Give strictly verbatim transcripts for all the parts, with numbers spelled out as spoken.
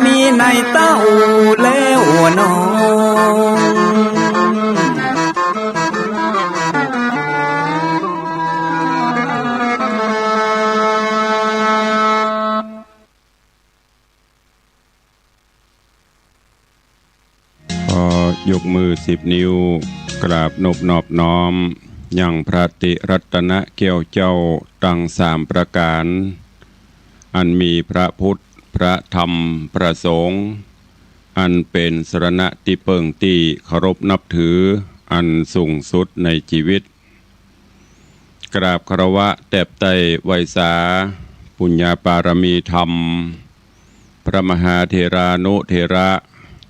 มีในเต้าแล้วหนอ ขอยกมือสิบนิ้ว กราบนบนอบน้อม ยังพระติรัตนแก้วเจ้าตังสามประก๋าน อันมีพระพุทธ พระธรรม พระสงฆ์ อันเป๋นสรณะตี้เปิ้งตี้เคารพนับถือ อันสูงสุดในจีวิต กราบคารวะแตบไต้ไหว้สา ปุญญาปารมีธรรม พระมหาเถรานุเถระ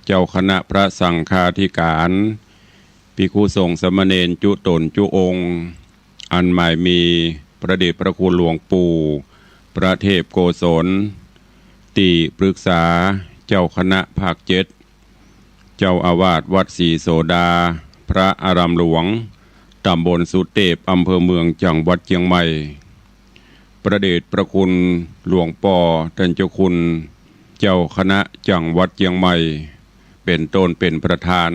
เจ้าคณะพระสังฆาธิการ ภิกขุสงฆ์สามเณรจุ๊ต๋นจุ๊องค์ อันหมายมีพระเดชพระคุณหลวงปู่ พระเทพโกศล ตี้ปรึกษาเจ้าคณะภาคเจ็ด เจ้าอาวาสวัดศรีโสดา พระอารามหลวง ตำบลสุเตพ อำเภอเมือง จังหวัดเจียงใหม่ พระเดชพระคุณหลวงป้อต้านเจ้าคุณ เจ้าคณะจังหวัดเจียงใหม่ เป๋นต้นเป๋นประธาน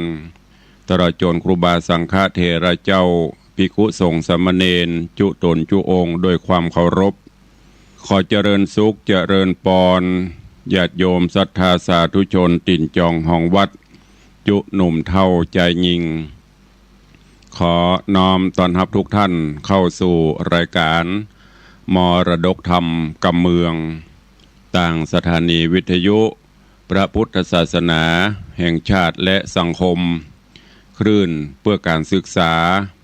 ตลอดจ๋นครูบาสังฆเถระเจ้า ภิกขุสงฆ์สามเณรจุ๊ต๋นจุ๊องค์ ด้วยความเคารพ ขอเจริญสุขเจริญปอน ญาติโยมศรัทธาสาธุชนตี๋นจองฮองวัด จุ๊หนุ่มเฒ่าจายญิง ขอน้อมต้อนฮับทุกท่านเข้าสู่รายการมรดกธรรมกำเมือง ตางสถานีวิทยุพระพุทธศาสนาแห่งชาติและสังคม คลื่นเพื่อการศึกษา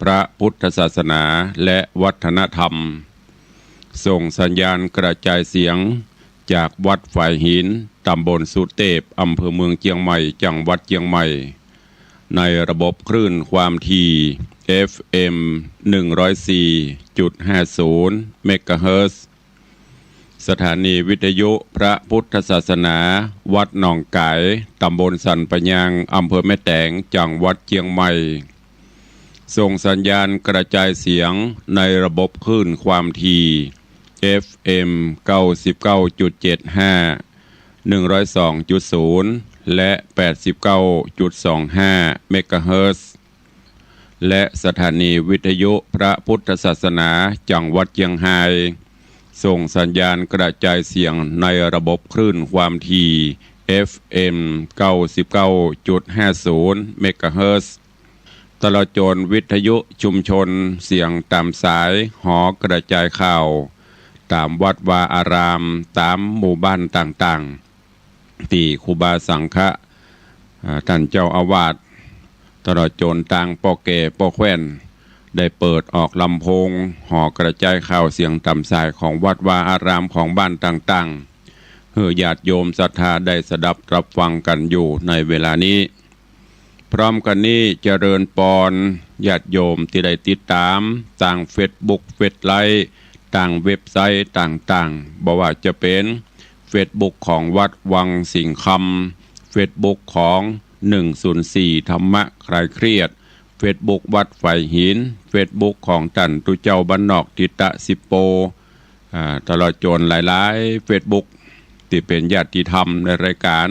พระพุทธศาสนาและวัฒนธรรม ส่งสัญญาณกระจายเสียงจากวัดฝายหิน ตำบลสุเตพ อำเภอเมืองเจียงใหม่ จังหวัดเจียงใหม่ ในระบบคลื่นความถี่ เอฟเอ็ม หนึ่งร้อยสี่จุดห้าศูนย์ เมกะเฮิรตซ์ สถานีวิทยุพระพุทธศาสนา วัดหนองก๋าย ตำบลสันป่ายาง อำเภอแม่แตง จังหวัดเจียงใหม่ ส่งสัญญาณกระจายเสียงในระบบคลื่นความถี่ เอฟเอ็ม เก้าสิบเก้าจุดเจ็ดห้า หนึ่งร้อยสองจุดศูนย์ และ แปดสิบเก้าจุดสองห้า เมกะเฮิรตซ์ และสถานีวิทยุพระพุทธศาสนาจังหวัดเจียงฮาย ส่งสัญญาณกระจายเสียงในระบบคลื่นความถี่ เอฟเอ็ม เก้าสิบเก้าจุดห้าศูนย์ เมกะเฮิรตซ์ ตลอดจ๋นวิทยุชุมชนเสียงต๋ามสาย หอกระจายข่าว ต๋ามวัดวาอาราม ต๋ามหมู่บ้านต่างๆ ตี้ครูบาสังฆะ อ่า ต้านเจ้าอาวาส ตลอดจ๋นตางป้อแก่ป้อแคว่น ได้เปิดออกลำโพง หอกระจายข่าวเสียงต๋ามสายของวัดวาอารามของบ้านต่างๆ หื้อญาติโยมศรัทธาได้สดับรับฟังกั๋นอยู่ในเวลานี้ พร้อมกั๋นนี้เจริญปอนญาติโยมตี้ได้ติดต๋ามตางเฟซบุ๊ก เฟซไลฟ์ ตางเว็บไซต์ต่างๆ บ่ว่าจะเป๋นเฟซบุ๊กของวัดวังสิงห์คำ เฟซบุ๊กของ หนึ่งศูนย์สี่ ธรรมะคลายเครียด เฟซบุ๊กวัดฝายหิน เฟซบุ๊กของต้านตุ๊เจ้าบ้านนอกทิตะสิบโป อ่า ตลอดจ๋นหลายๆ เฟซบุ๊ก ตี้เป๋นญาติธรรมในรายการ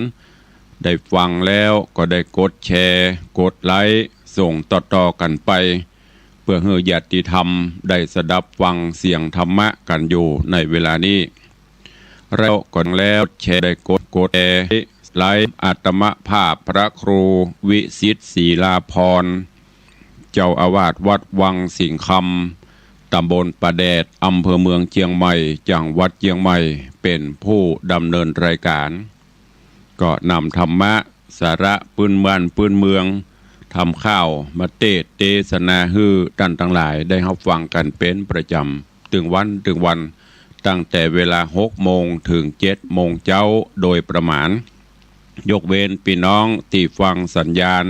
ได้ฟังแล้วก็ได้กดแชร์ กดไลก์ ส่งต่อๆ กั๋นไป เปื้อหื้อญาติธรรมได้สดับฟังเสียงธรรมะกั๋นอยู่ในเวลานี้ แล้วก็แล้วแชร์ ได้กด กดแชร์ไลก์ อาตมาภาพพระครูวิสิทธิ์ ศิลาภรณ์ เจ้าอาวาสวัดวังสิงห์คำ ตำบลป่าแดด อำเภอเมืองเจียงใหม่ จังหวัดเจียงใหม่ เป๋นผู้ดำเนินรายการ ก็นำธรรมะ สาระปื้นบ้านปื้นเมือง ธรรมข่าวมาเตสน์เตสนาหื้อต้านตังหลายได้ฮับฟังกั๋นเป๋นประจ๋ำ ตึงวันตึงวัน ตั้งแต่เวลาหกโมงเถิงเจ็ดโมงเจ๊าโดยประมาณ ยกเว้นปี้น้องตี้ฟังสัญญาณ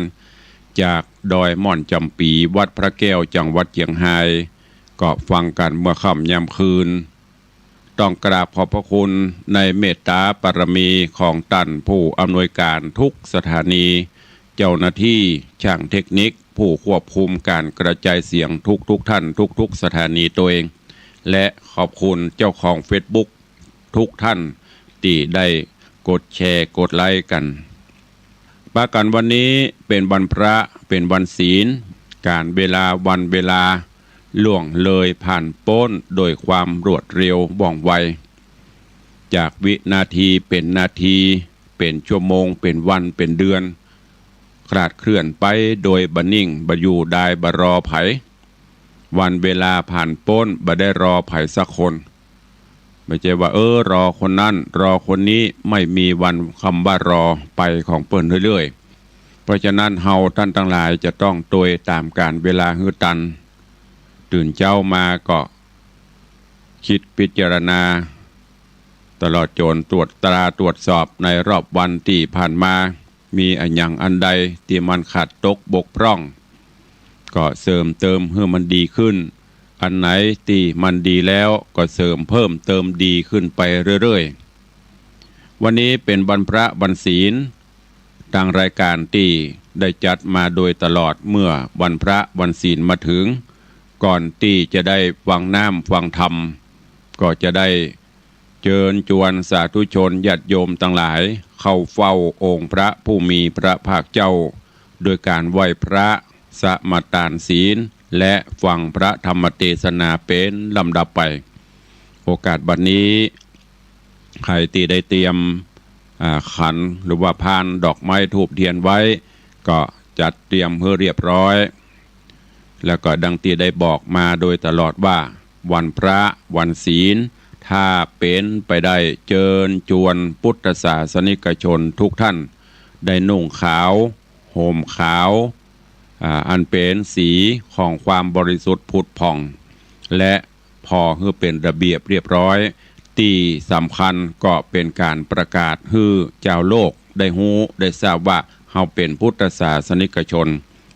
จากดอยม่อนจ๋ำปี๋ วัดพระแก้ว จังหวัดเจียงฮาย ก็ฟังกั๋นเมื่อค่ำยามคืน ต้องกราบขอบพระคุณในเมตตาปารมีของต้านผู้อำนวยการทุกสถานี เจ้าหน้าตี้ ช่างเทคนิค ผู้ควบคุมก๋านกระจายเสียงทุกๆ ท่าน ทุกๆ สถานีตวย และขอบคุณเจ้าของเฟซบุ๊กทุกท่านตี้ได้ กดแชร์ กดไลก์กั๋น ปะกั๋น วันนี้เป๋นวันพระ เป๋นวันศีล ก๋าลเวลา วันเวลา ล่วงเลยผ่านป๊นโดยความรวดเร็วว่องไว จากวินาทีเป๋นนาที เป๋นชั่วโมง เป๋นวัน เป๋นเดือน คลาดเคลื่อนไปโดยบ่นิ่ง บ่อยู่ดาย บ่รอใผ วันเวลาผ่านป๊น บ่ได้รอใผสักคน บ่ใจ้ว่า เออ รอคนนั้น รอคนนี้ ไม่มีวันกำว่ารอ ไปของเปิ้นเรื่อยๆ เพราะฉะนั้น เฮาต้านตังหลายจะต้องตวยต๋ามก๋าลเวลาหื้อตัน ตื่นเจ๊ามาก็กึ๊ดพิจารณา ตลอดจ๋นตรวจตราตรวจสอบในรอบวันตี้ผ่านมา มีอะหยังอันใดตี้มันขาดตกบกพร่อง ก็เสริมเติมหื้อมันดีขึ้น อันไหนตี้มันดีแล้วก็เสริมเพิ่มเติมดีขึ้นไปเรื่อยๆ วันนี้เป๋นวันพระวันศีล ตางรายก๋านตี้ได้จัดมาโดยตลอด เมื่อวันพระวันศีลมาเถิง ก่อนตี้จะได้ฟังน้ำฟังธรรม ก็จะได้ เจิญจวนสาธุชนญาติโยมตังหลาย เข้าเฝ้าองค์พระผู้มีพระภาคเจ้า โดยก๋านไหว้พระ สมาตานศีล และฟังพระธรรมเตสนาเป๋นลำดับไป โอกาสบัดนี้ ใผตี้ได้เตรียม อ่า ขัน หรือว่าพานดอกไม้ธูปเตียนไว้ ก็จัดเตรียมหื้อเรียบร้อย แล้วก็ดังตี้ได้บอกมาโดยตลอดว่า วันพระวันศีล ถ้าเป๋นไปได้เจิญจวนพุทธศาสนิกชนทุกท่าน ได้นุ่งขาว ห่มขาว อ่า อันเป๋นสีของความบริสุทธิ์ผุดผ่อง และผ่อหื้อเป๋นระเบียบเรียบร้อย ตี้สำคัญก็เป๋นก๋านประกาศหื้อจาวโลกได้ฮู้ได้ทราบว่า เฮาเป๋นพุทธศาสนิกชน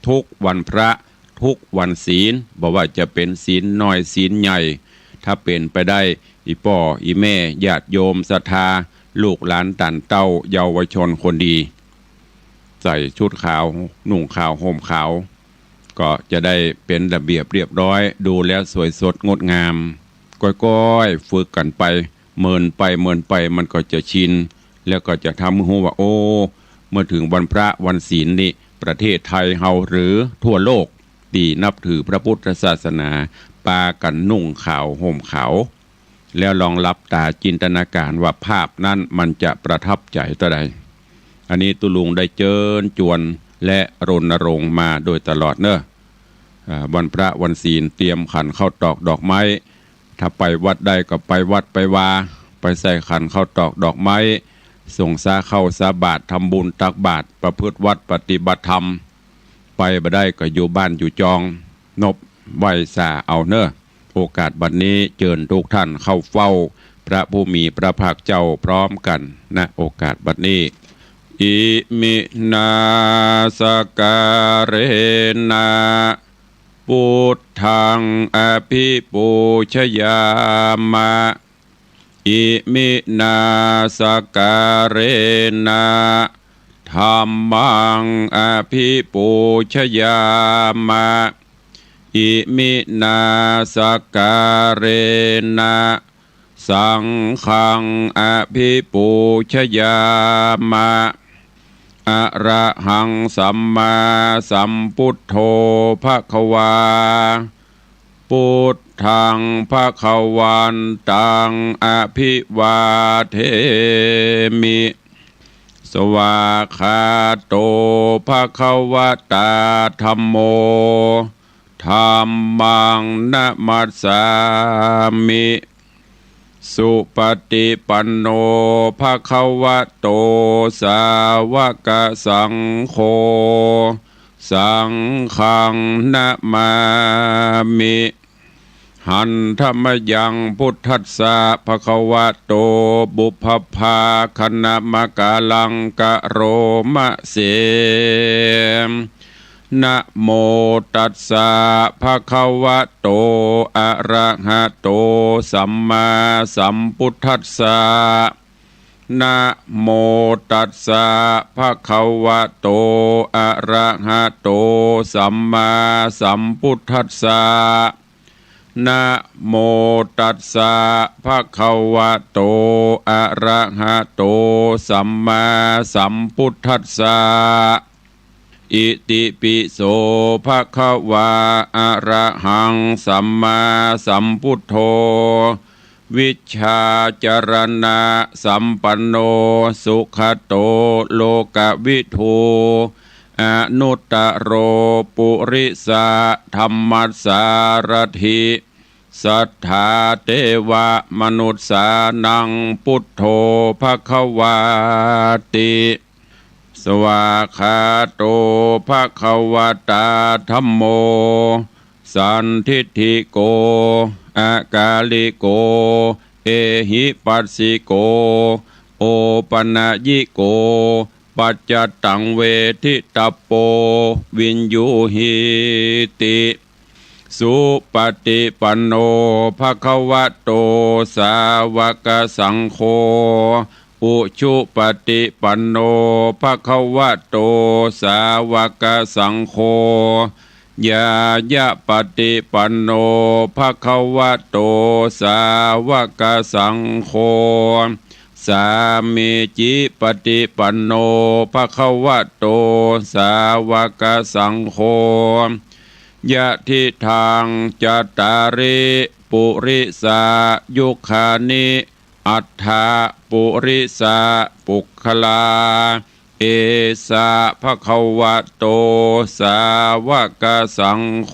ทุกวันพระ ทุกวันศีล บ่ว่าจะเป๋นศีลน้อยศีลใหญ่ ถ้าเป๋นไปได้ อี่ป้ออี่แม่ญาติโยมศรัทธา ลูกหลานต้านเต้าเยาวชนคนดี ใส่ชุดขาว นุ่งขาว ห่มขาว ก็จะได้เป๋นระเบียบเรียบร้อย ดูแล้วสวยสดงดงาม ก้อยๆ ฝึกกั๋นไป เมินไปเมินไปมันก็จะชิน แล้วก็จะทำหื้อฮู้ว่า โอ้ เมื่อเถิงวันพระวันศีลนี่ ประเทศไทยเฮาหรือทั่วโลกตี้นับถือพระพุทธศาสนา ปากั๋นนุ่งขาวห่มขาว แล้วลองหลับต๋าจินตนาก๋านว่าภาพนั้นมันจะประทับใจ๋เต้าใด อันนี้ตุ๊ลุงได้เจิญจวนและรณรงค์มาโดยตลอดเน่อ อ่า วันพระวันศีลเตรียมขันข้าวตอกดอกไม้ ถ้าไปวัดได้ก็ไปวัดไปวา ไปใส่ขันข้าวตอกดอกไม้ สงฆ์สาข้าวสาบาตร ทำบุญตักบาตร ประพฤติวัตรปฏิบัติธรรม ไปบ่ได้ก็อยู่บ้านอยู่จอง นบไหว้สาเอาเน่อ โอกาสบัดนี้เจิญทุกท่านเข้าเฝ้าพระผู้มีพระภาคเจ้าพร้อมกั๋น ณ โอกาสบัดนี้ อิมินา สกการะนะ พุทธัง อภิปูชยามะ อิมินา สกการะนะ ธัมมัง อภิปูชยามะ อิมินา สกการะนะ สังฆัง อภิปูชยามะ อะระหัง สัมมาสัมพุทโธ ภะคะวา พุทธัง ภะคะวันตัง อภิวาเทมิ สวากขาโต ภะคะวะตา ธัมโม ธัมมัง นะมัสสามิ สุปฏิปันโน ภะคะวะโต สาวกสังโฆ สังฆัง นะมามิ หันธะมะยัง พุทธัสสะ ภะคะวะโต ปุพพะภาคะนะมะกะลัง กะโรมะเส นะโมตัสสะ ภะคะวะโต อะระหะโต สัมมาสัมพุทธัสสะ นะโมตัสสะ ภะคะวะโต อะระหะโต สัมมาสัมพุทธัสสะ นะโมตัสสะ ภะคะวะโต อะระหะโต สัมมาสัมพุทธัสสะ อิติปิโส ภะคะวา อะระหัง สัมมาสัมพุทโธ วิชชาจรณะสัมปันโน สุขะโต โลกวิทู อนุตตะโร ปุริสะธัมมัสสารถิ สัทธาเตวะมนุสสานัง พุทโธ ภะคะวาติ สวากขาโต ภะคะวะตา ธัมโม สันทิฏฐิโก อะกาลิโก เอหิปัสสิโก โอปะนะยิโก ปัจจตตัง เวทิตะโป วิญญูหีติ สุปะติปันโน ภะคะวะโต สาวะกะสังโฆ อุชุปะติปันโน ภะคะวะโต สาวะกะสังโฆ ญาญะปะติปันโน ภะคะวะโต สาวะกะสังโฆ สามีจิปะติปันโน ภะคะวะโต สาวะกะสังโฆ ยะทิฏฐัง จัตตาริ ปุริสายุคานิ อัฏฐะ ปุริสะปุคคลา เอสะ ภะคะวะโต สาวะกะสังโฆ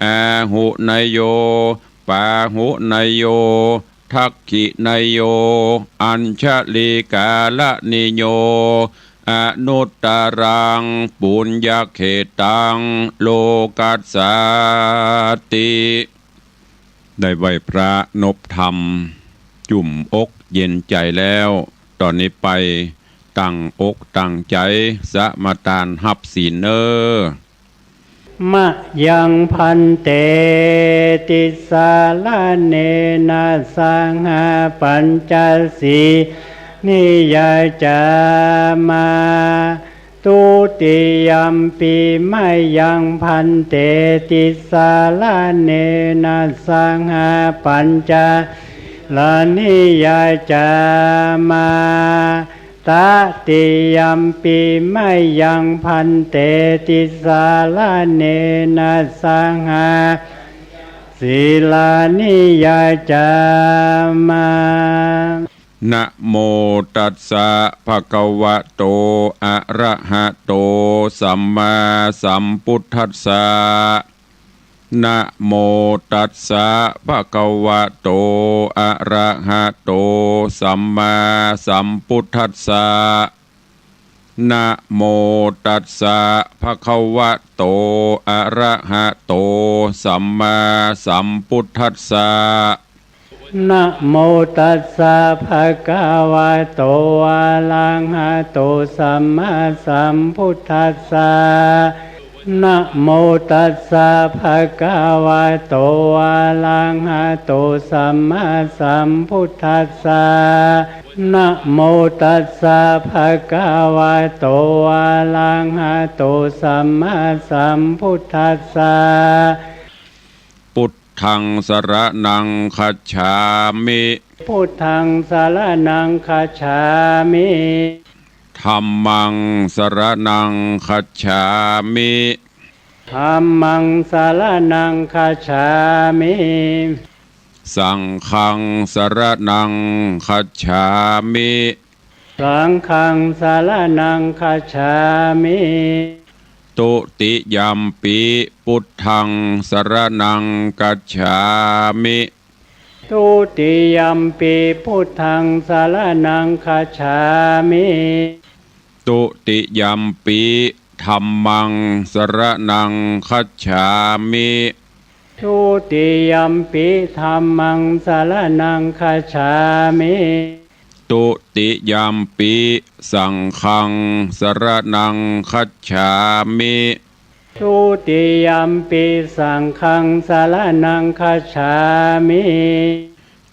อาหุเนโย ปาหุเนโย ทักขิเนโย อัญชลีกาละนิโย อนุตตะรัง ปุญญะเขตัง โลกัสสาติ ได้ไหว้พระนบธรรม จุ่มอกเย็นใจ๋แล้ว ต่อนี้ไปตั้งอกตั้งใจ๋สมาตานฮับศีลเน้อ มะยัง ภันเต ติสสะระเณนะ สะหะ ปัญจสีลานิ ยาจามา ทุติยัมปิ มะยัง ภันเต ติสสะระเณนะ สะหะ ปัญจสีลานิ ยาจามา ตะติยัมปิ มะยัง ภันเต ติสสะระเณนะ สะหะ ปัญจสีลานิ ยาจามา นะโมตัสสะ ภะคะวะโต อะระหะโต สัมมาสัมพุทธัสสะ นะโมตัสสะ ภะคะวะโต อะระหะโต สัมมาสัมพุทธัสสะ นะโมตัสสะ ภะคะวะโต อะระหะโต สัมมาสัมพุทธัสสะ นะโมตัสสะ ภะคะวะโต อะระหะโต สัมมาสัมพุทธัสสะ นะโมตัสสะ ภะคะวะโต อะระหะโต สัมมาสัมพุทธัสสะ นะโมตัสสะ ภะคะวะโต อะระหะโต สัมมาสัมพุทธัสสะ พุทธัง สะระณัง คัจฉามิ พุทธัง สะระณัง คัจฉามิ ธัมมัง สะระณัง คัจฉามิ ธัมมัง สะระณัง คัจฉามิ สังฆัง สะระณัง คัจฉามิ สังฆัง สะระณัง คัจฉามิ ทุติยัมปิ พุทธัง สะระณัง คัจฉามิ ทุติยัมปิ พุทธัง สะระณัง คัจฉามิ ทุติยัมปิ ธัมมัง สะระณัง คัจฉามิ ทุติยัมปิ ธัมมัง สะระณัง คัจฉามิ ทุติยัมปิ สังฆัง สะระณัง คัจฉามิ ทุติยัมปิ สังฆัง สะระณัง คัจฉามิ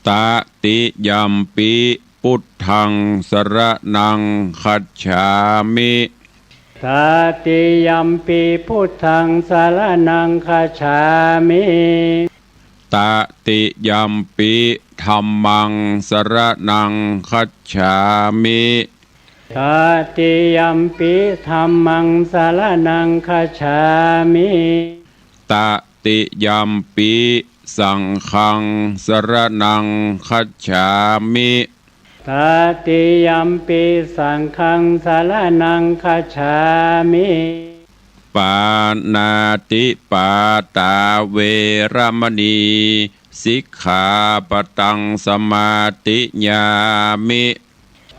ตะติยัมปิ พุทธัง สะระณัง คัจฉามิ ตะติยัมปิ พุทธัง สะระณัง คัจฉามิ ตติยัมปิ ธัมมัง สรณัง คัจฉามิ ตติยัมปิ ธัมมัง สรณัง คัจฉามิ ตติยัมปิ สังฆัง สรณัง คัจฉามิ ตติยัมปิ สังฆัง สรณัง คัจฉามิ ปาณาติปาตา เวระมะณี สิกขาปะตัง สมาธิยามิ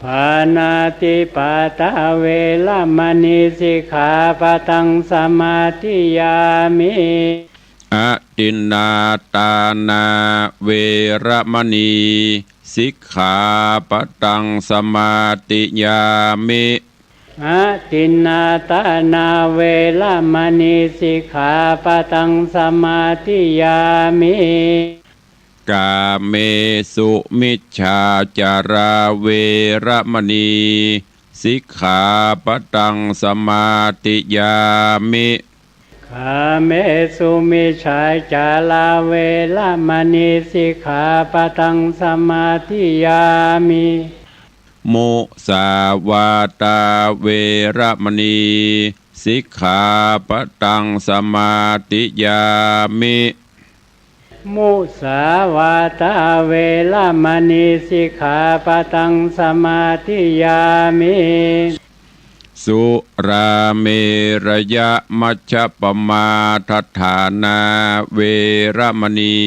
ปาณาติปาตา เวระมะณี สิกขาปะตัง สมาธิยามิ อทินนาทานา เวระมะณี สิกขาปะตัง สมาธิยามิ อทินนาทานา เวระมะณี สิกขาปะตัง สมาธิยามิ กาเมสุมิจฉาจารา เวระมะณี สิกขาปะตัง สมาธิยามิ กาเมสุมิจฉาจารา เวระมะณี สิกขาปะตัง สมาธิยามิ มุสาวาทา เวระมะณี สิกขาปะตัง สมาธิยามิ มุสาวาทา เวระมะณี สิกขาปะตัง สมาธิยามิ สุราเมรยะมัชฌปมาทฐานา เวระมะณี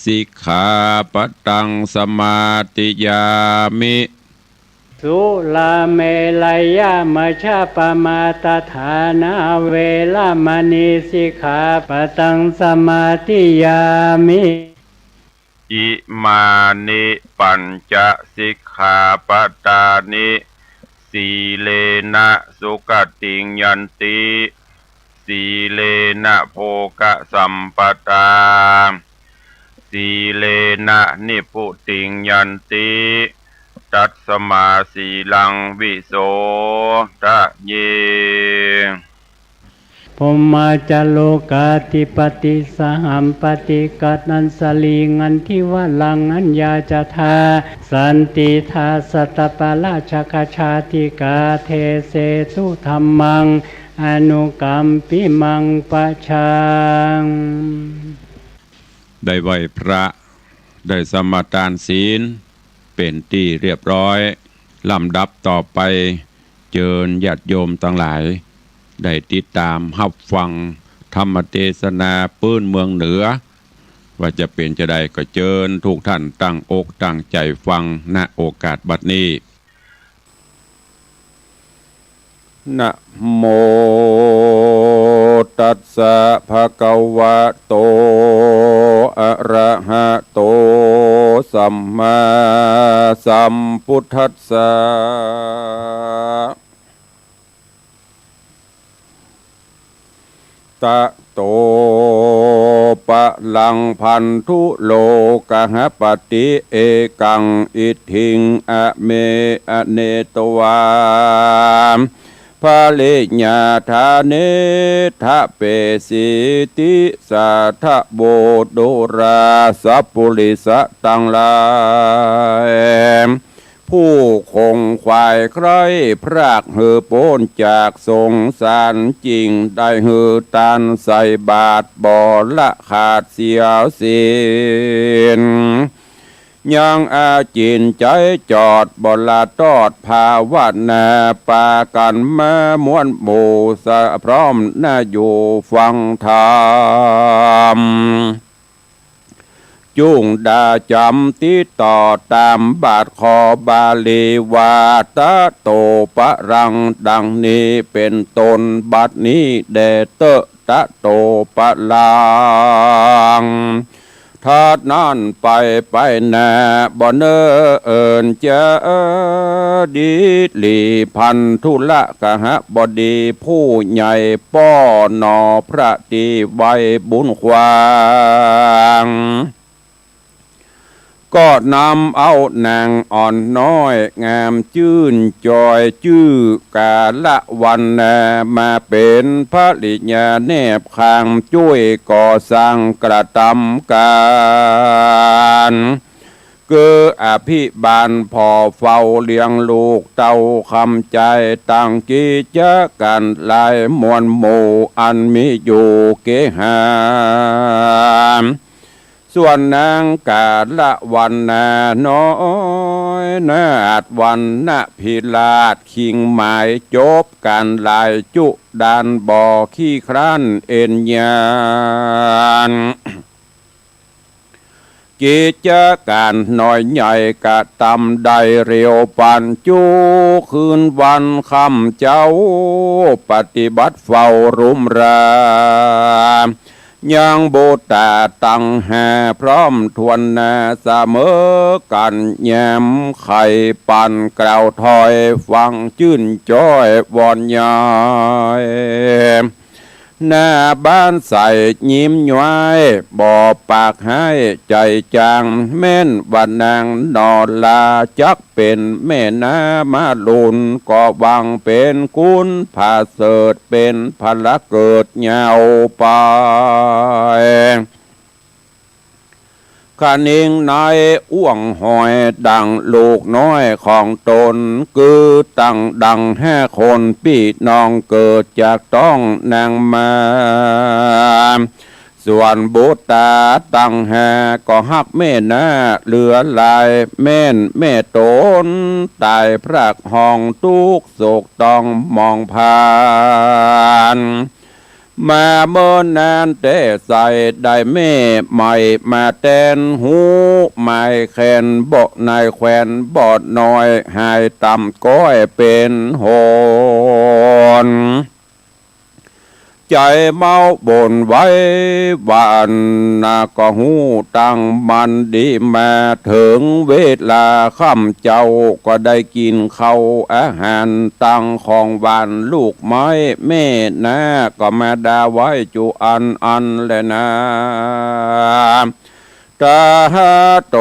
สิกขาปะตัง สมาธิยามิ สุราเมรยะมัชฌปมาทฐานา เวระมะณี สิกขาปะตัง สมาธิยามิ อิมานิปัญจสิกขาปะทานิ สีเลนะสุขติงยันติ สีเลนะโภคะสัมปทา สีเลนะนิพพุติงยันติ ตัสมาสีลังวิโสทะเย พรหมาจาโรกาธิปติ สหัมปติกัณฑัญชลี งันทิวะรัง อัญญาจทา สันติทา สัตตปาราชกชาติกา เทเสตุธัมมัง อนุกัมปิมัง ปะชัง ได้ไหว้พระ ได้สมาทานศีล เป๋นตี้เรียบร้อย ลำดับต่อไป เจิญญาติโยมตังหลาย ได้ติดต๋ามฮับฟังธรรมเตสนาปื๊นเมืองเหนือ ว่าจะเป๋นจาใด ก็เจิญทุกท่านตั้งอกตั้งใจ๋ฟัง ณ โอกาสบัดนี้ นะโม ตัสสะ ภะคะวะโต อะระหะโต สัมมาสัมพุทธัสสะ ตะโต ปะลัง พันธุ โลกะหปติ เอกัง อิทธิง อะเม อะเนตวา ภะริญญา ฐาเน ทะเปสีติ สาทะโว ดูราสัปปุริสะตังหลาย ผู้ขงขวายใคร่พรากหื้อป๊นจากสงสาร จึ่งได้หื้อตานใส่บาตรบ่ละขาดเสียสิ้น ยังอาจินใจ๋จอดบ่ละตอด ภาวนาปากั๋นมาม้วนหมู่ สะพร้อมหน้าอยู่ฟังธรรม จุ่งดาจ๋ำติดต่อต๋ามบาทข้อบาลีว่า ตะโต ปะลัง ดังนี้เป๋นต้น บัดนี้แด่เต๊อะ ตะโต ปะลัง ถ้านั้นไป ไปหน้าบ่เนิ่นจะดีหลี พันธุละกหบดีผู้ใหญ่ ป้อหนอพระตี้ไว้บุญขวาง ก็นำเอานางอ่อนน้อยงามจื้นจอยจื้อกาละวันนามาเป๋นภริยาแนบคางจ้วยก่อสร้างกระตำก๋าน คืออภิบาลผ่อเฝ้าเลี้ยงลูกเต้าคำใจ๋ตังกิจก๋านหลายมวลหมู่อันมีอยู่เกหา ส่วนนางกาละวันนาน้อยนาถวรรณพิราชคิงหมายจบก๋านหลายจุดานบ่ขี้คร้านเอนยาน กิจก๋านน้อยใหญ่กระตำได้เร็วปันจุคืนวันค่ำเจ๊า ปฏิบัติเฝ้ารุมรา ยังบุตตาตังห้าพร้อมถ้วนหน้าเสมอกั๋น แย้มไข่ปันกล่าวถ้อยฟังจื้นจ้อยวอนใหญ่ หน้าบ้านใสยิ้มย้อยบ่ปากฮ้ายใจ๋จาง แม่นว่านางนอราจักเป๋นแม่นามาลุน ก็หวังเป๋นกุนผาเสริฐเป๋นพละเกิดยาวไป คะนิงในอ้วงหอยดังลูกน้อยของตน คือตังดังห้าคนปี้น้องเกิดจากต๊องนางมา ส่วนบุตตาตังห้าก็ฮักแม่นาเหลือหลาย แม่นแม่ตนต๋ายพรากห้องตุ๊กข์โศกต้องมองผ่าน มาเมินนานแต๊ใสได้แม่ใหม่มาแตน ฮู้หมายแควนบ่ นายแควนบ่น้อย หายต่ำก้อยเป๋นหน ใจ๋เมาบ่นไหวหวั่นนา ก็ฮู้ตั้งมั่นดีมา เถิงเวลาค่ำเจ๊าก็ได้กิ๋นข้าวอาหารตังของหวานลูกไม้ แม่นาก็มาดาไหว้จุอันอันแลนา ตาหาโต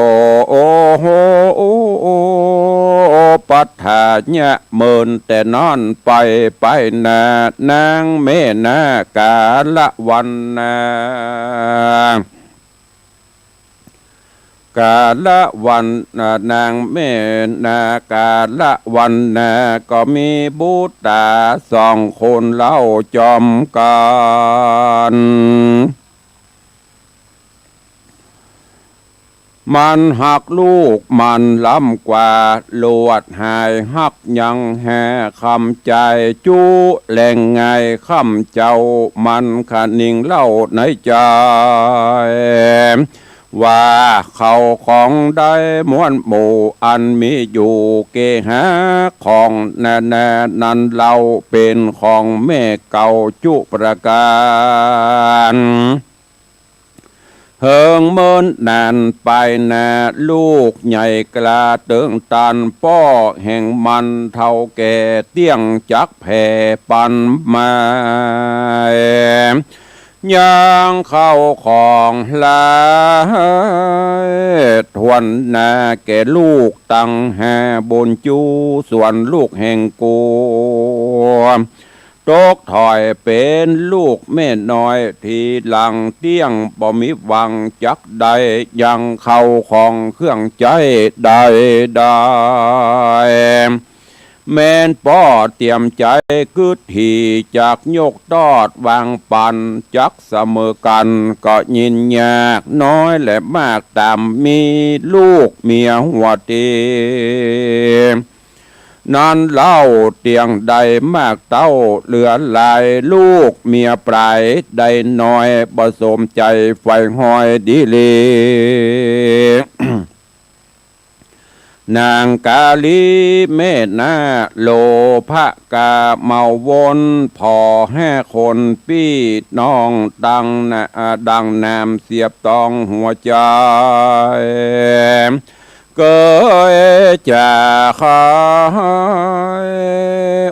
โอโห ปัฏฐาเยียะเมินแต่นั้นไป ไปหน้านางแม่นากาละวันนา กาละวันนา นางแม่นากาละวันนา ก็มีบุตตาสองคนเล่าจอมกั๋น มันฮักลูกมันล้ำกว่า ลวดหายฮักยังแห่คำใจ๋จุแลงไงค่ำเจ๊า มันคะนิงเล่าในใจ๋ ว่าเข้าของได้มวลหมู่อันมีอยู่เกหาของนานานั้นเล่าเป๋นของแม่เก่าจุประก๋าน เหิงเมินนานไปนา ลูกใหญ่กล้าเติงตันป้อแห่งมันเฒ่าแก่เตี้ยงจักแผ่ปันมา ยังเข้าของหลายถ้วนนาแก่ลูกตังห้าบุญจู ส่วนลูกแห่งกู ตกถ้อยเป๋นลูกแม่น้อย ทีหลังเตี้ยงบ่มีหวังจักได้ ยังเข้าของเครื่องใจ๊ใดๆ แม่นป้อเตรียมใจ๋กึ๊ดถี่ จักยกตอดวางปัน จักเสมอกั๋นก็ยินยาก น้อยและมากต๋ามมี ลูกเมียหัวเตียง นั้นเล่าเตี้ยงได้มากเต้าเหลือหลาย ลูกเมียปลายได้น้อย บ่สมใจ๋ใฝ่ฮอยดีหลี นางกาลีแม่นาโลภะกาเมาวน ผ่อห้าคนปี้น้องตังนา ดังน้ำเสียบตองหัวใจ๋ เกยจ๋า ใค่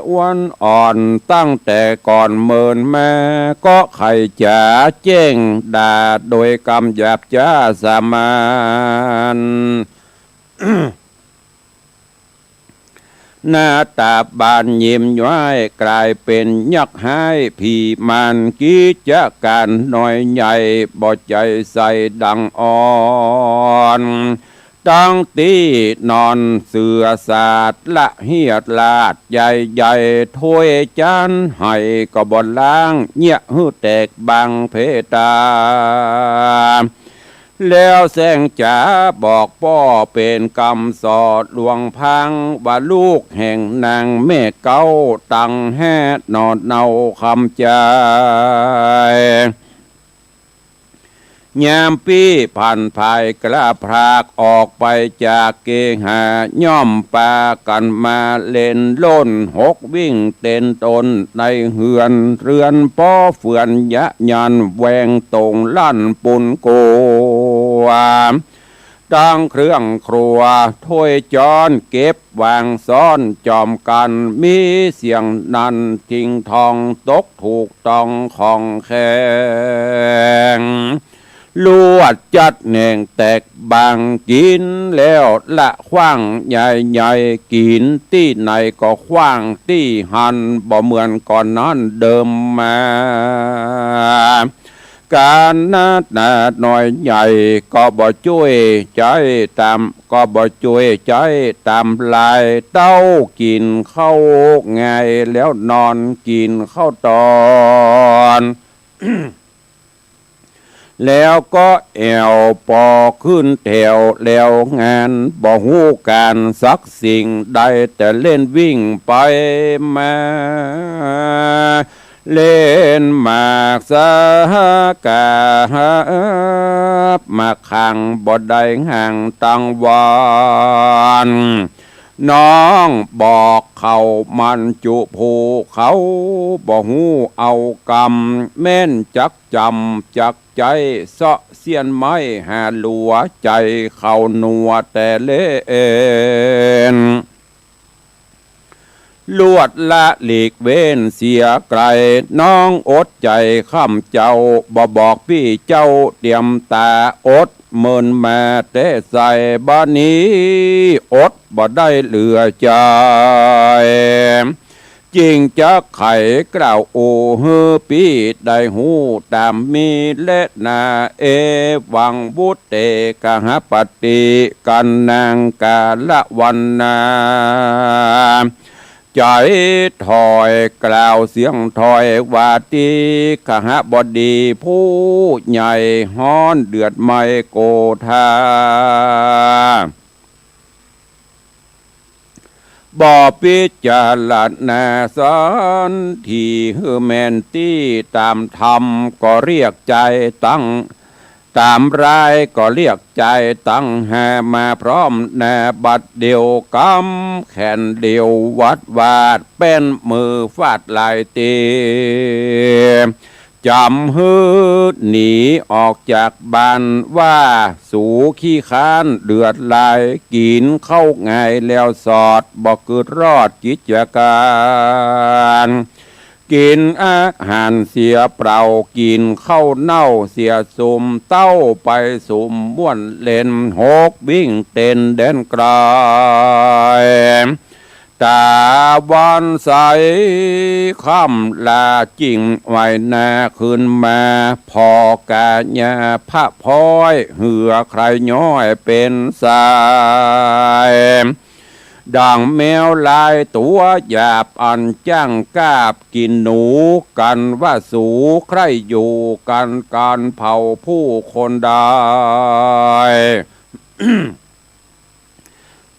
อ้วนอ่อน ตั้งแต่ก่อนเมินมา ก็ใค่จ๋าแจ้งด่า โดยกำหยาบจ๊าสามัญ หน้าต๋าบานยิ้มย้าย ก๋ายเป๋นยักษ์ฮ้าย ผีมารกิจก๋านน้อยใหญ่ บ่ใจ๋ใส่ดังอ่อน ตังตี้นอนเสื่อสาด ละเหียดลาดใหญ่ๆ ถ้วยจานไหก็บ่ล้าง เยียะหื้อแตกบางเพตา แล้วแซงจ๋าบอกป้อเป๋นกำส่อหลวงพัง ว่าลูกแห่งนางแม่เก๊า ตังแฮ่หนอนเนาคำจาย ยามปี้ผันผายกล้าพรากออกไปจากเกหา ย่อมปากั๋นมาเล่นโล่น หกวิ่งเต้นตนในเฮือน เรือนป้อเฟือนยะยันแวงตงลั่นปุนกัว ตังเครื่องครัวถ้วยจ๊อนเก็บวางซ่อนจอมกั๋น มีเสียงนันทิงทองตกถูกต้องของแข็ง ลวดจัดแหน่งแตกบาง กิ๋นแล้วละขว้างใหญ่ๆ กิ๋นตี้ไหนก็ขว้างตี้หั้น บ่เหมือนก่อนนั้นเดิมมา ก๋านหน้าต๋าน้อยใหญ่ก็บ่จ้วยใจ๊ต๋าม ก็บ่จ้วยใจ๊ต๋ามลาย เต้ากิ๋นข้าวง่ายแล้วนอนกิ๋นข้าวต๋อน แล้วก็แอ่วปอขึ้นแถวแล้วงาน บ่ฮู้ก๋านสักสิ่ง ได้แต่เล่นวิ่งไปมา เล่นหมากสากาบหมากขัง บ่ได้ห่างตังวัน น้องบอกเขามันจุภูเขา บ่ฮู้เอากำ แม่นจักจ๋ำจักใจ๊ เซาะเสี้ยนไม้หาหลัว ใจ๋เขาหนัวแต่เล่น ลวดละหลีกเว้นเสียไก๋ น้องอดใจ๋ค่ำเจ้า บ่บอกปี้เจ้าเตียมต๋า อดเมินมาแต่ใส บ่านี้อดบ่ได้เหลือใจ๋ จึงจักไขกล่าวโอหื้อปี้ได้ฮู้ต๋ามมีแลนา เอวังวุตเต กหปติ กัณณัง กาลวัณณา ใจ๋ถอยกล่าวเสียงถอยว่า ตี้ขหบดีผู้ใหญ่ฮ้อนเดือดไหม้โกธา บ่พิจารณาสันทีหื้อแม่นตี้ต๋ามธรรม ก็เรียกใจ๋ตัง ต๋ามร้ายก็เรียกใจ๋ตังหา มาพร้อมหน้าบัดเดี่ยว กำแขนเดี่ยววัดวาด แป้นมือฟาดหลายตี้ จ๋ำหื้อหนีออกจากบ้านว่า สูขี้ค้านเดือดหลาย กิ๋นข้าวง่ายแล้วสอด บ่กึ๊ดรอดกิจก๋าน กิ๋นอาหารเสียเปล่า กิ๋นข้าวเน่าเสียสุม เต้าไปสุมม่วนเล่น หกวิ่งเต้นแดนไก๋ ต๋าวันใสค่ำลา จิ่งไหวนาคืนมา ผ่อกาญาพระพ้อย เหือใคร่ย้อยเป๋นสาย ดั่งแมวลายตั๋วหยาบ อันจ้างกาบกิ๋นหนู กั๋นว่าสูใคร่อยู่กั๋น ก๋านเผาผู้คนได้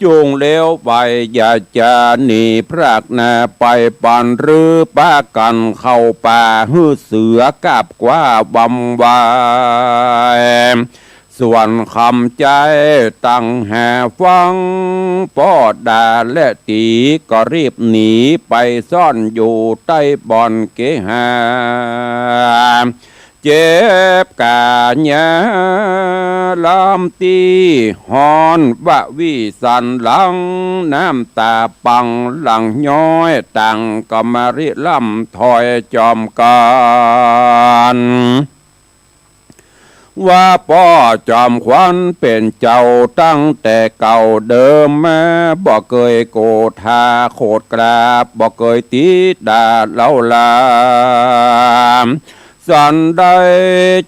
จุ่งเลวไปอย่าจะหนีพรากหน้าไป ปันรื้อปากั๋นเข้าป่า หื้อเสือกาบกว้าบำวาย ส่วนคำใจ๋ตังหาฟังป้อด่าและตี๋ ก็รีบหนีไปซ่อนอยู่ใต้บ่อนเกหา เจ็บก๋ายาล้ำตี้ฮ้อน วะวิสันหลัง น้ำต๋าปังหลั่งย้อย ต่างก็มาริร่ำถอยจอมกั๋น ว่าป้อจอมขวัญเป๋นเจ้าตั้งแต่เก่าเดิมมา บ่เกยโกธาโขดกราบ บ่เกยติด่าเล้าลา สันใด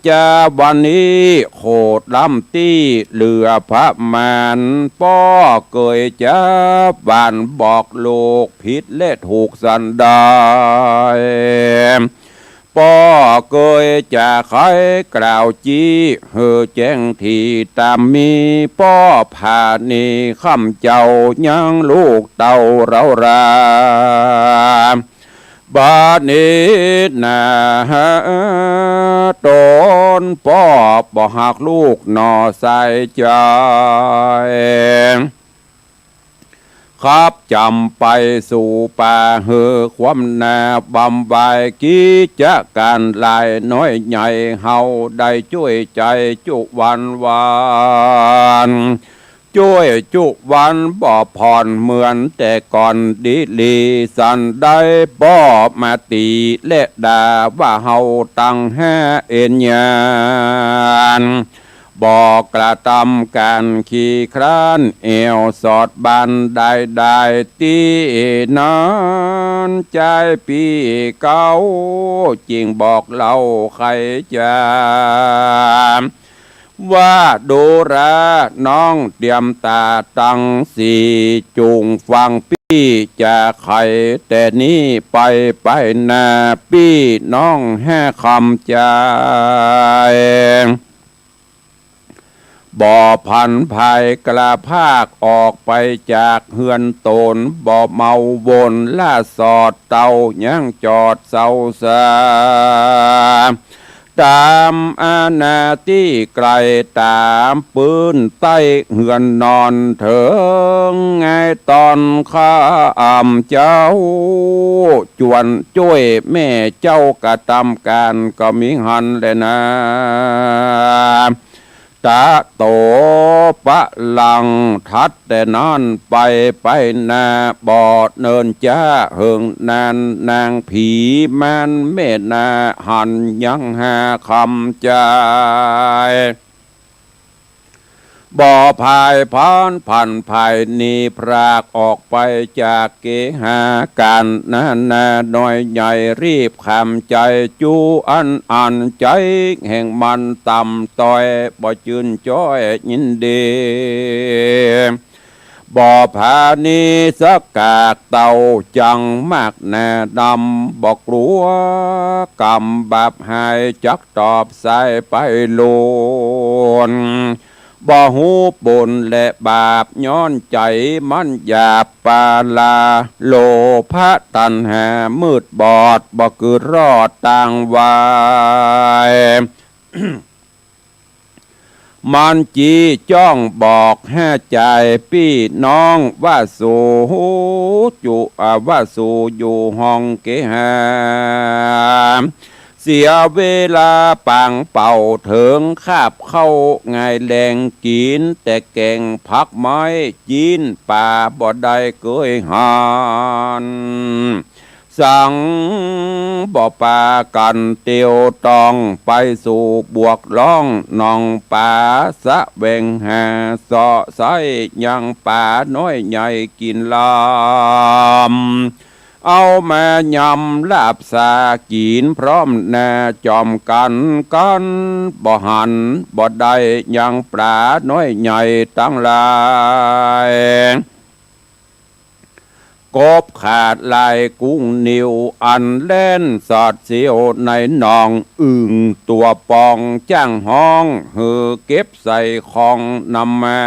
จาวันนี้โขดล้ำตี้เหลือประมาณ ป้อเกยจะหว่านบอกลูกผิดและถูกสันใด ป้อเกยจะไขกล่าวจี้หื้อแจ้งถี่ต๋ามมี ป้อผาณีคำเจ้ายังลูกเต้าเล้าลา บาดนี้นาต๋นป้อบ่ฮักลูกหน่อสายใจ๋ ขับจ๋ำไปสู่ป่าหื้อความนาบำบายกิจก๋านหลายน้อยใหญ่ เฮาได้จ้วยใจ๋จุวันวัน จ้วยจุวันบ่ผ่อนเหมือนแต่ก่อนดีหลี สันใดป้อมาติและด่าว่าเฮาตังห้าเอ็นยาน บ่กระตำก๋านขี้คร้าน แอ่วสอดบานได้ได้ตี้นั้น จายปี้เก๊าจึงบอกเล่าไขจ๋า ว่าดูราน้องเตรียมต๋าตังสี่ จุ่งฟังปี้จะไขแต่นี้ไป ไปหน้าปี้น้องห้าคำจาย บ่ผันผายกระพากออกไปจากเฮือนต๋น บ่เมาวนล่าสอดเต้ายังจอดเซาสา ต๋ามอาณาตี้ไก๋ ต๋ามปื้นใต้เฮือนนอนเถิง ไงต๋อนค่ำเจ๊า จวนจ้วยแม่เจ้ากระตำก๋านก็มีหั้นแลนา ตะโตปะลัง ถัดแต่นั้นไป ไปหน้าบ่เนินจ๊า เหิงนานนางผีมารแม่นาหันยังห้าคำจาย บ่ผายผันผันผายหนีพรากออกไปจากเกหา ก๋านนานาน้อยใหญ่รีบขำใจ๋ จูอันอันใจ๋แห่งมันต่ำต้อย บ่จื้นจ้อยยินดี บ่ผาณีสักกากเต้าจังมากหนาดำ บ่กลัวกรรมบาปหายจักตอบสายไปโลน บ่ฮู้บุญและบาปย้อนใจ๋มันหยาบปาลา โลภะตัณหามืดบอด บ่กึ๊ดรอดตางวาย มันจี้จ้องบอกห้าจายปี้น้องว่าสูจุ อ่า ว่าสูอยู่ห้องเกหา เสียเวลาปางเป่าเถิงคาบข้าวงายแลง กิ๋นแต่แกงผักไม้ จิ๊นป๋าบ่ได้เกยหัน สังบ่ปากั๋นเตียวต้อง ไปสู่บวกล่องหนองป๋า แสวงหาเซาะไส้ยังป๋าน้อยใหญ่กิ๋นลำ เอามายำลาบสากิ๋นพร้อมหน้าจอมกั๋น กั๋นบ่หันบ่ได้ยังป๋าน้อยใหญ่ตังหลาย กบขาดลายกุ้งนิว อันแล่นสอดเสี้ยวในหนอง อึ่งตั๋วปองจ้างฮ้อง หื้อเก็บใส่ของนำมา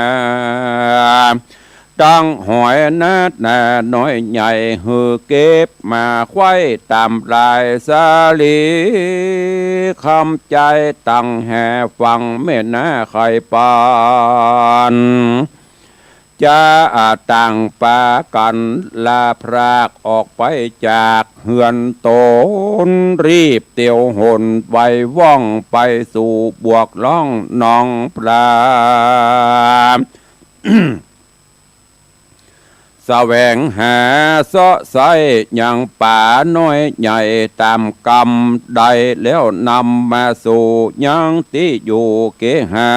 ตังหอยนานาน้อยใหญ่ หื้อเก็บมาไขว้ต๋ามลายสาลี คำจายตังแห่ฝั่งแม่นาไข่ปาน จะต่างปากั๋นลาพรากออกไปจากเฮือนต๋น รีบเตียวหนไวว่องไปสู่บวกล่องหนองปลา แสวงหาเซาะไซ้ยังป๋าน้อยใหญ่ต๋ามกำ ได้แล้วนำมาสู่ยังตี้อยู่เกหา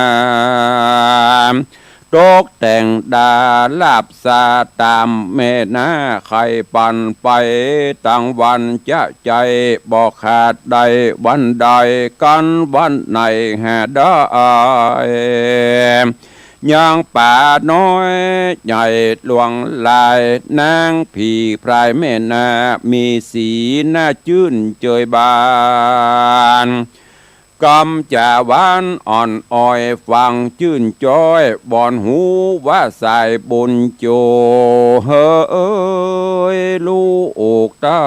ตกแต่งดาลาบสาต๋ามแม่นา ใค่ปั่นไปตังวัน จะใจ๋บ่ขาดได้วันใด กั๋นวันไหนหาได้ ยังป๋าน้อยใหญ่หลวงหลาย นางผีพรายแม่นา มีสีหน้าจื้นเจยบาน กำจ๋าหวานอ่อนอ้อย ฟังจื้นจ๊อย บ่อนหูว่าสายบุญโจ เฮย ลูกเต้า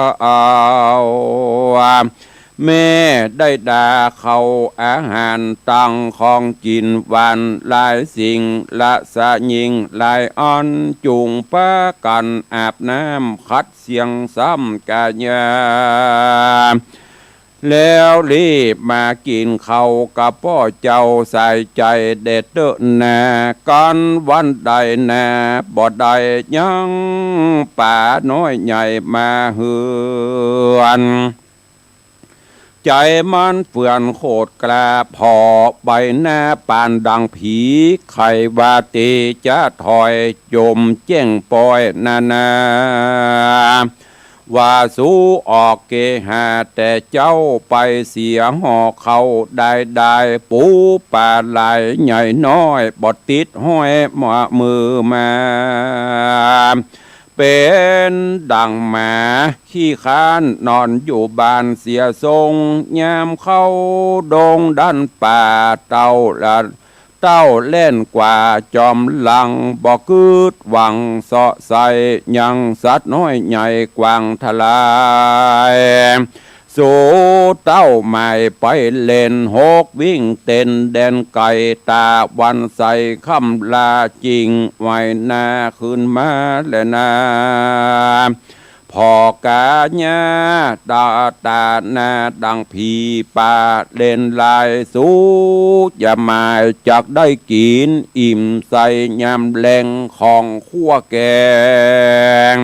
แม่ได้ดาข้าวอาหารตังของกิ๋นหวานหลายสิ่ง ละสะหญิงหลายอัน จุ่งปากั๋นอาบน้ำขัดเสี้ยงซ้ำก๋ายา แล้วรีบมากิ๋นข้าวกับป้อเจ้า ใส่ใจ๋แด่เต๊อะนา กั๋นวันใดนา บ่ได้ยังป๋าน้อยใหญ่มาเฮือน ใจ๋มันเฟื่อนโขดกล้าผ่อใบหน้าปานดังผี ใค่ว่าตี้จะถอยจมแจ้งปอยนานา ว่าสูออกเกหาแต่เจ๊า ไปเสียห่อข้าวได้ได้ ปูป๋าหลายใหญ่น้อย บ่ติดห้อยมามือมา เป๋นดังหมาขี้คร้านนอนอยู่บ้านเสียทรง ยามเข้าดงด้านป่า เต้าละ เต้าแล่นกว่าจอมหลัง บ่กึ๊ดหวังเซาะไซ้ยังสัตว์น้อยใหญ่กว้างทลาย สูเต้าหมายไปเล่นหกวิ่งเต้นแดนไกล ต๋าวันใสค่ำลาจิ่ง ไหวนาคืนมาแลนา ผ่อกาญาต๋าต๋าหน้าดังผีป่าเล่นลาย สูอย่าหมายจักได้กิ๋นอิ่มใส่ยามแลงของคั่วแกง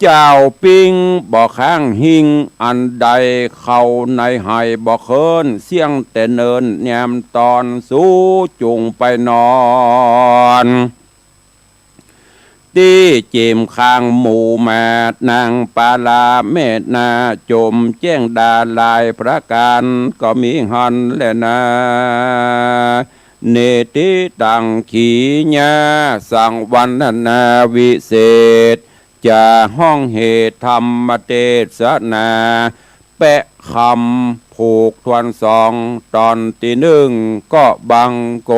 เจ้าปิ้งบ่ค้างหิ้งอันใด เข้าในไหบ่เคิ้น เสี้ยงแต่เนินยามตอน สูจุ่งไปนอน ตี้เจมข้างหมู่หมาด นางปาลาแม่นา จมแจ้งดาหลายประก๋าน ก็มีหั้นแลนา เนติตังขีญา สังวรรณนาวิเศษ จะฮ้องเหตุธรรมเตสนา แปะคำผูกทวนสอง ต๋อนตี้นึ่งก็บังค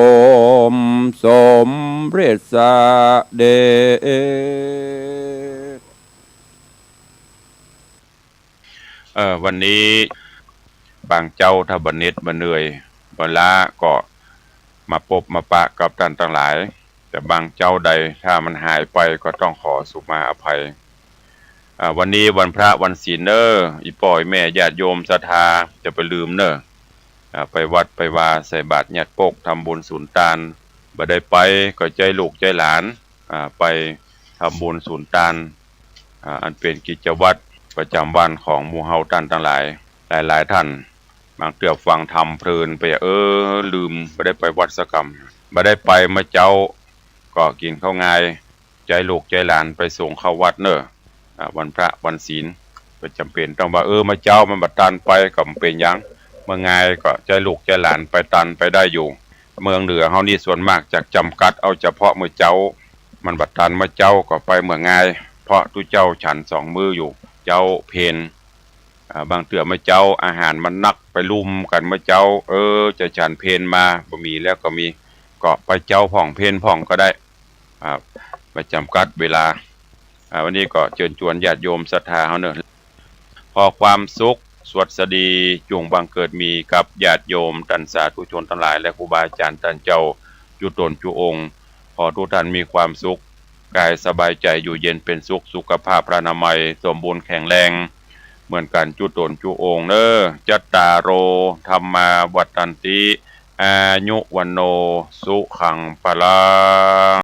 มสมเร็จเสด็จ เออ วันนี้บางเจ๊าถ้าบ่เหน็ดบ่เหนื่อยบ่ล้าก็มาปบมาปะกับต้านตังหลาย แต่บางเจ๊าใดถ้ามันหายไปก็ต้องขอสุมาอภัย อ่า วันนี้วันพระวันศีลเน้อ อี่ป้ออี่แม่ญาติโยมศรัทธา จะไปลืมเน้อ อ่า ไปวัดไปวาใส่บาตรยัดปก ทำบุญสุนตาน บ่ได้ไปก็ใจ๊ลูกใจ๊หลาน อ่า ไปทำบุญสุนตาน อ่า อันเป๋นกิจวัตรประจ๋ำวันของหมู่เฮาต้านตังหลาย หลายๆ ต้าน บางเตื้อฟังธรรมเพลินไป เออ ลืม บ่ได้ไปวัดสักกำ บ่ได้ไปเมื่อเจ๊า ก็กิ๋นข้าวงาย ใจ๊ลูกใจ๊หลานไปส่งเข้าวัดเน้อ อ่า วันพระวันศีล บ่จ๋ำเป๋นต้องว่า เออ เมื่อเจ๊ามันบ่ตันไป ก็บ่เป๋นหยัง เมื่องายก็ใจ๊ลูกใจ๊หลานไปตันไปได้อยู่ เมืองเหนือเฮานี่ส่วนมากจะจ๋ำกัดเอาเฉพาะเมื่อเจ๊า มันบ่ตันเมื่อเจ๊าก็ไปเมื่องาย เพราะตุ๊เจ้าฉันสองมื้ออยู่ เจ๊าเพล อ่า บางเตื้อเมื่อเจ๊าอาหารมันนักไปลุมกั๋นเมื่อเจ๊า เออ จะฉันเพลมาบ่มีแล้วก็มี ก็ไปเจ๊าพ่องเพลพ่องก็ได้ อ่า บ่จ๋ำกัดเวลา อ่า วันนี้ก็เจิญจวนญาติโยมศรัทธาเฮาเน้อ ขอความสุขสวัสดีจุ่งบังเกิดมีกับญาติโยมต้านสาธุชนตังหลาย และครูบาอาจ๋ารย์ต้านเจ้าจุ๊ต๋นจุ๊องค์ ขอทุกท่านมีความสุข ก๋ายสบายใจ๋ อยู่เย็นเป๋นสุข สุขภาพพลานามัยสมบูรณ์แข็งแรง เหมือนกั๋นจุ๊ต๋นจุ๊องค์เน่อ จัตตาโร ธัมมา วัฑฒันติ อายุ วัณโณ สุขัง พลัง